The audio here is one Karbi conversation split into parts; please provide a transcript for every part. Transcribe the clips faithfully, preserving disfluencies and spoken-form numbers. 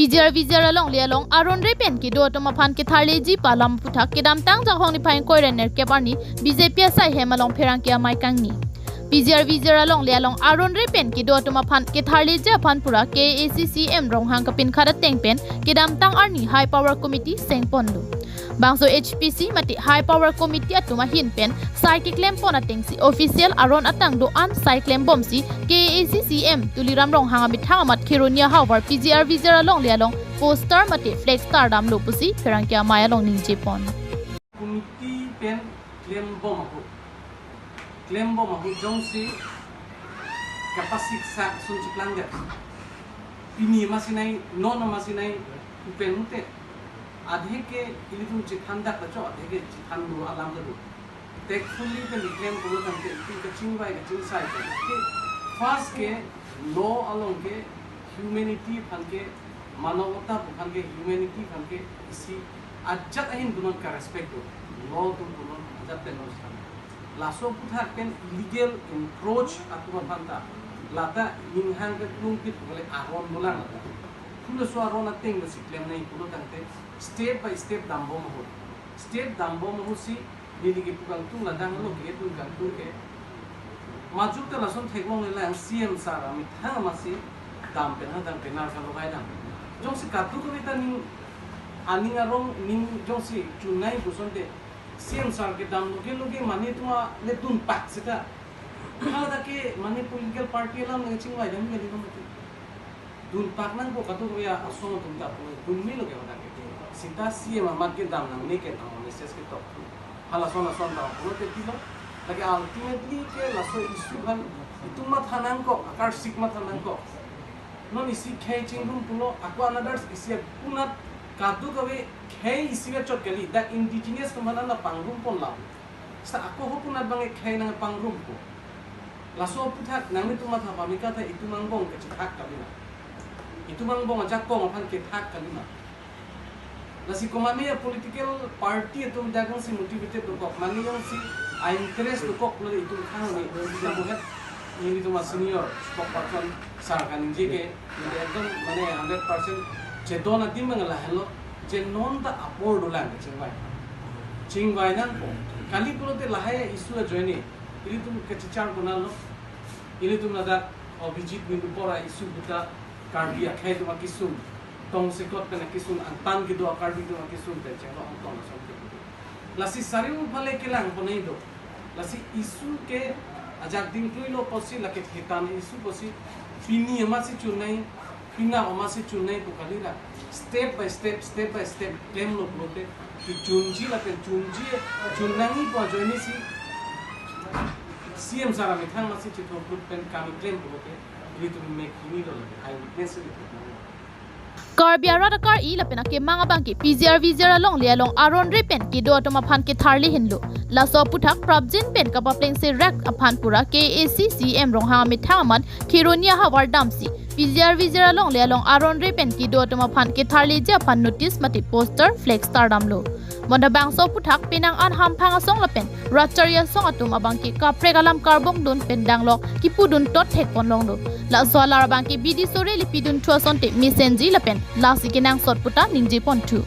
P G R V G R alongle along aron re pen kedo atum aphan ketharleji pu alam aphuthak kedamtang Jakhong niphai ingkoi ra nerkep arni B J P asai hem along pherangke amei kangni. P G R V G R alongle along aron re pen kedo atum aphan ketharleji aphan pura K A A C C E M Ronghang kapinkhat ateng pen kedamtang arni High Power Committee sengponlo. Bangso H P C mate High Power Committee atum ahin pen sai keklempon atengsi official aron atang do-an sai klembomsi K A A C C E M Tuliram Ronghang amethang amat Kheroni ahavar P G R V G R alongle along poster mate flex tardamlo pusi pherangke amei along ningjepon. Committee pen klembom ahut, klembom ahut jongsi kapasik sak sun chiklang det. Pini ma sinai, non ma sinai, upen mute. Adhe ke ilitum chithan dak lacho, adhe ke chithan lo alam kedo. Tactfully pen diklem pulo tangte, itum kachingvai kachingsai ke. First ke law along ke humanity aphan ke, manavta aphan ke, humanity aphan ke isi ajat ahin punon ka respect do. Law atum punon ajat pen non sang. Laso aphuthak pen illegal encroach atum aphan ta, lata ninghang ke klungpit kali aron dolang lata. Pulo laso aron ateng lasi klem nai pulo tangte step by step dambom ahut. Step dambom ahut si neli kepu kangtung ladak lo, ke pu kangtung ke. Majut ta lason theklongle lang C M sir amethang amatsi dam pen ha dam pen nar kalogai dam. Jongsi kadokave ta ning aning arong ning jongsi chunai pusonte C M sir kedam loge loge mane atum le dunpak seta. Hala ke mane political party alam nangchingvai dam kali mati. Dunpak nangpo kadokave asong atum ta pu dunme loge hadak ke. Seta C M amat kedam nangne ke tang message ketok. Hala son ason ta pulote pilo. Lake ultimately ke laso issue aphan itum matha nangkok, akarsik matha nangkok. Non isi khei chingrum pulo, ako another isi akunat kadokave khei isi achot kali, dak indigenous atum aphan nangpangrum ponlo. Seta ako ho akunat abang khei nangpangrumpo. Laso aphuthak nanglitum matha pamika ta itum angbong kachethak kalima. Itum angbong ajakong aphan kethak kalima. Lasi komatne a political party atum dak jongsi motivated dokok, mane jongsi a interest dokok pulo itum khang ni, itum buhet, nelitum a senior spokesperson sir kaningje ke, neli ekdom mane hundred percent chedon adim abang lahelo, je non ta apor dolang kachingvai. Chingvai nangpo. Kali pulote lahai issue ajoine, ilitum kachichar konatlo. Ilitum ladak Abhijit Menu apor a issue ahut ta Karbi akhei atum akesung, tongsekot pen akesung, angtan kedo a Karbi atum akesung pen chenglo angtong ason ke. Lasi sariu phale kelang ponai do. Lasi issue ke ajak dingkluilo pusi lake hitan issue pusi pini amatsi chunai, pina amatsi chunai pu kalira. Step by step, step by step, klemlo pulote. Kechunji lapen chunji, chun nangji pu ajoine si C M sir amethang amatsi chithoplut pen kam keklem pulote. Ilitum mek hini lo lake. Eyewitness ilitum. Karbi arat akar-i lapen akemang abang ke P G R V G R alongle along aron re pen kedo atum aphan ketharle henlo. Laso aphuthak prapjin pen kapaplengse rak aphan pura K A A C C E M Ronghang amethang amat Kheroni ahavar damsi P G R V G R alongle along aron re pen kedo atum aphan ketharleji aphan notice mate poster flex tardamlo. Bonta bangso aphuthak penang an hamphang asong lapen ratchari asong atum abang ke kaprek alam karbong dun pen danglok kipudun tot thekpon longlo. Laso alar abang ke bidi sore le pidun thu asonte mesenji lapen lasi kenangsot puta ningjeponthu.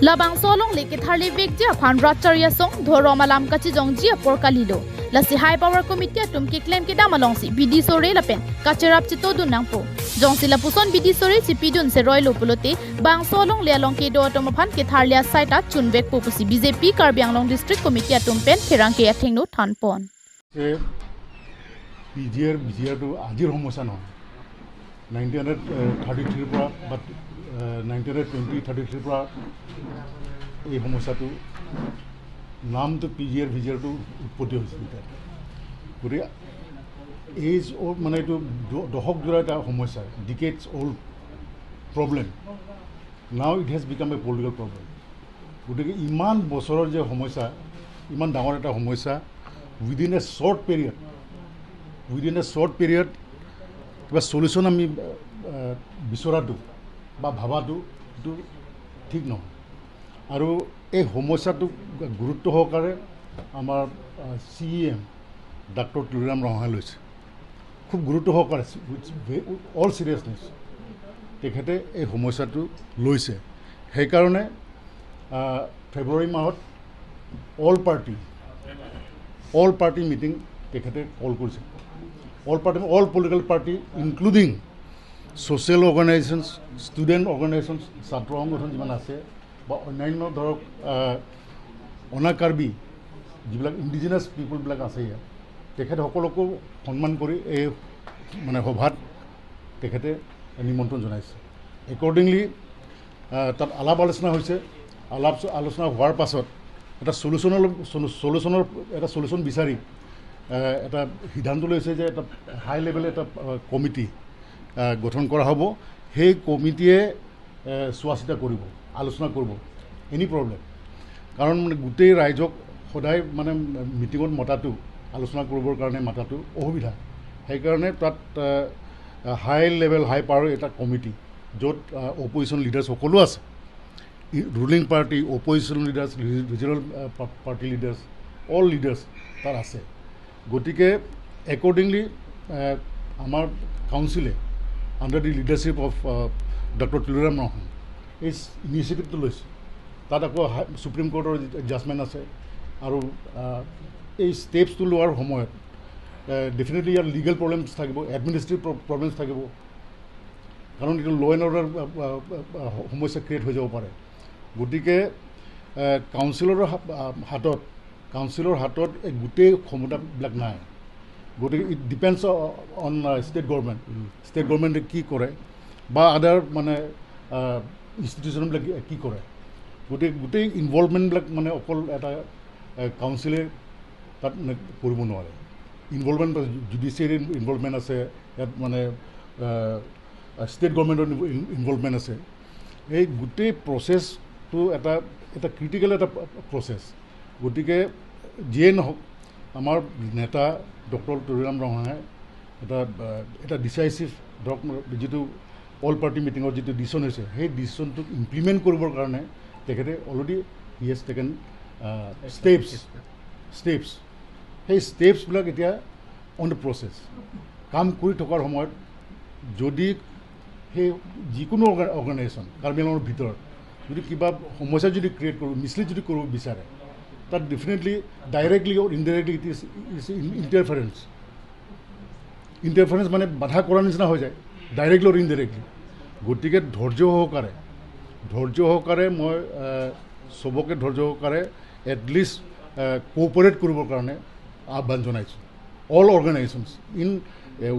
Labangso alongle ketharle vekji aphan ratchari asong dhorom alam kachijongji apor kalilo. Lasi High Power Committee atum keklem kedam alongsi bidi sore lapen kacherap chetodun nangpo. Jongsi lapuson bidi sore si pidun seroilo pulote bangso alongle along kedo atum aphan ketharle asai ta chunvekpo pusi B J P Karbi Anglong District Committee atum pen pherangke athengno thanpon. যে P G আৰ, ভি জি আৰটো আজিৰ সমস্যা নহয়। Nineteen hundred thirty থ্ৰীৰ পৰা বা nineteen hundred twenty thirty থ্ৰীৰ পৰা এই সমস্যাটো, নামটো পি জি আৰ, ভি জি আৰটো উৎপত্তি হৈছিল তাত। গতিকে এইজ অ'ল্ড, মানে এইটো দ- দশক জোৰা এটা সমস্যা, ডিকেডছ old problem. Now it has become a political problem. গতিকে ইমান বছৰৰ যে সমস্যা, ইমান ডাঙৰ এটা সমস্যা, within a short period, within a short period কিবা চলিউশ্যন আমি আহ, বিচৰাটো বা ভাবাটো এইটো ঠিক নহয়। আৰু এই সমস্যাটোক গুৰুত্ব সহকাৰে আমাৰ চি ই এম ডাক্তৰ তুলিৰাম ৰংহাঙে লৈছে, খুব গুৰুত্ব সহকাৰে, with all seriousness। তেখেতে এই সমস্যাটো লৈছে। সেইকাৰণে আহ, ফেব্ৰুৱাৰী মাহত all party all party meeting তেখেতে কল কৰিছে। All party, all political party, including social organisations, student organisations, ছাত্ৰ সংগঠন যিমান আছে বা অন্যান্য ধৰক আহ, অনা কাৰ্বি যিবিলাক ইণ্ডিজিনাছ পিপলবিলাক আছে ইয়াত, তেখেতসকলকো সন্মান কৰি এই মানে সভাত তেখেতে নিমন্ত্ৰণ জনাইছে। একৰ্ডিংলি আহ, তাত আলাপ আলোচনা হৈছে। আলাপ আলোচনা হোৱাৰ পাছত এটা চলিউশ্যনৰ চলিউশ্যনৰ এটা চলিউশ্যন বিচাৰি আহ, এটা সিদ্ধান্ত লৈছে যে এটা হাই লেভেল এটা আহ, কমিটি আহ, গঠন কৰা হ'ব। সেই কমিটিয়ে আহ, চোৱা চিতা কৰিব, আলোচনা কৰিব এনি প্ৰব্লেম। কাৰণ মানে গোটেই ৰাইজক সদায় মানে মিটিঙত মতাটো, আলোচনা কৰিবৰ কাৰণে মাতাটো অসুবিধা। সেইকাৰণে তাত হাই লেভেল হাই পাৱাৰ এটা কমিটি, য'ত অপজিশ্যন লিডাৰ্ছ সকলো আছে, ruling party, opposition leaders, regional party leaders, all leaders তাত আছে। গতিকে একৰ্ডিংলি আমাৰ কাউন্সিলে under the leadership of doctor Tuliram Ronghang এই ইনিচিয়েটিভটো লৈছে। তাত আকৌ ছুপ্ৰিম কোৰ্টৰ জাজমেণ্ট আছে আৰু আহ, এই ষ্টেপছটো লোৱাৰ সময়ত ডেফিনেটলি ইয়াৰ লিগেল প্ৰব্লেমছ থাকিব, এডমিনিষ্ট্ৰেটিভ প্ৰব্লেমছ থাকিব, কাৰণ এইটো ল' এণ্ড অৰ্ডাৰ সমস্যা ক্ৰিয়েট হৈ যাব পাৰে। গতিকে কাউন্সিলৰ হাতত কাউন্সিলৰ হাতত এই গোটেই ক্ষমতাবিলাক নাই। গতিকে it depends on state government, state গভৰ্ণমেণ্টে কি কৰে বা আদাৰ মানে ইনষ্টিটিউশ্যনবিলাক কি কৰে। গতিকে গোটেই ইনভলভমেণ্টবিলাক মানে অকল এটা কাউন্সিলে তাত মানে কৰিব নোৱাৰে। ইনভলভমেণ্ট, জুডিচিয়েৰী ইনভলভমেণ্ট আছে ইয়াত, মানে ষ্টেট গভৰ্ণমেণ্টৰ ইনভলভমেণ্ট আছে। এই গোটেই প্ৰচেছটো এটা এটা ক্ৰিটিকেল এটা প্ৰচেছ। গতিকে যিয়ে নহওক, আমাৰ নেতা ডক্টৰ তুলিৰাম ৰংহাঙে এটা আহ, এটা ডিচাইচিভ, ধৰক, যিটো অল পাৰ্টি মিটিঙত যিটো ডিচিশ্যন হৈছে, সেই ডিচিশ্যনটোক ইমপ্লিমেণ্ট কৰিবৰ কাৰণে তেখেতে already he has taken steps steps। সেই ষ্টেপছবিলাক এতিয়া অন দ্য প্ৰচেছ। কাম কৰি থকাৰ সময়ত যদি সেই যিকোনো অৰ্গেনাইজেশ্যন কাৰ্বি আংলঙৰ ভিতৰত যদি কিবা সমস্যা যদি ক্ৰিয়েট কৰিব, মিছলিড যদি কৰিব বিচাৰে, তাত definitely directly or indirectly it is is interference। ইণ্টাৰফাৰেঞ্চ মানে বাধা কৰাৰ নিচিনা হৈ যায়, ডাইৰেক্টলি অৰ ইনডাইৰেক্টলি। গতিকে ধৈৰ্য সহকাৰে ধৈৰ্য সহকাৰে মই আহ, চবকে ধৈৰ্য সহকাৰে এটলিষ্ট কোঅপাৰেট কৰিবৰ কাৰণে আহ্বান জনাইছোঁ। All organisations in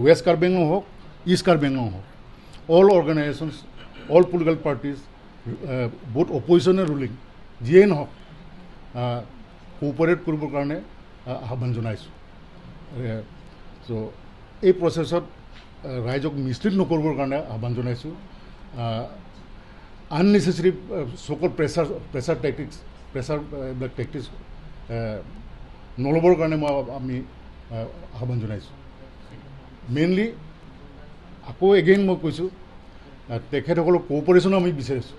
west Karbi Anglong হওক, ইষ্ট কাৰ্বি আংলং হওক, all organisations, all political parties, both opposition and ruling, যিয়েই নহওক, কোঅপাৰেট কৰিবৰ কাৰণে আহ, আহ্বান জনাইছোঁ। চ' এই প্ৰচেছত আহ, ৰাইজক মিছলিড নকৰিবৰ কাৰণে আহ্বান জনাইছোঁ। আননেচেচাৰী চ'কল্ড প্ৰেছাৰ প্ৰেছাৰ টেকটিক্স প্ৰেছাৰ এইবিলাক টেকটিক্স নল'বৰ কাৰণে মই আমি আহ, আহ্বান জনাইছোঁ। মেইনলি আকৌ এগেইন মই কৈছোঁ, আহ, তেখেতসকলৰ কোঅপাৰেশ্যনো আমি বিচাৰিছোঁ।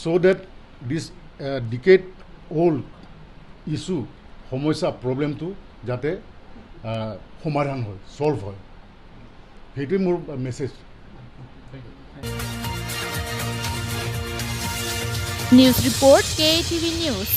চ' ডেট দিছ ডিকেড অ'ল্ড ইছ্যু, সমস্যা, প্ৰব্লেমটো যাতে আহ, সমাধান হয়, ছল্ভ হয়, সেইটোৱে মোৰ message. News report, K A T V News.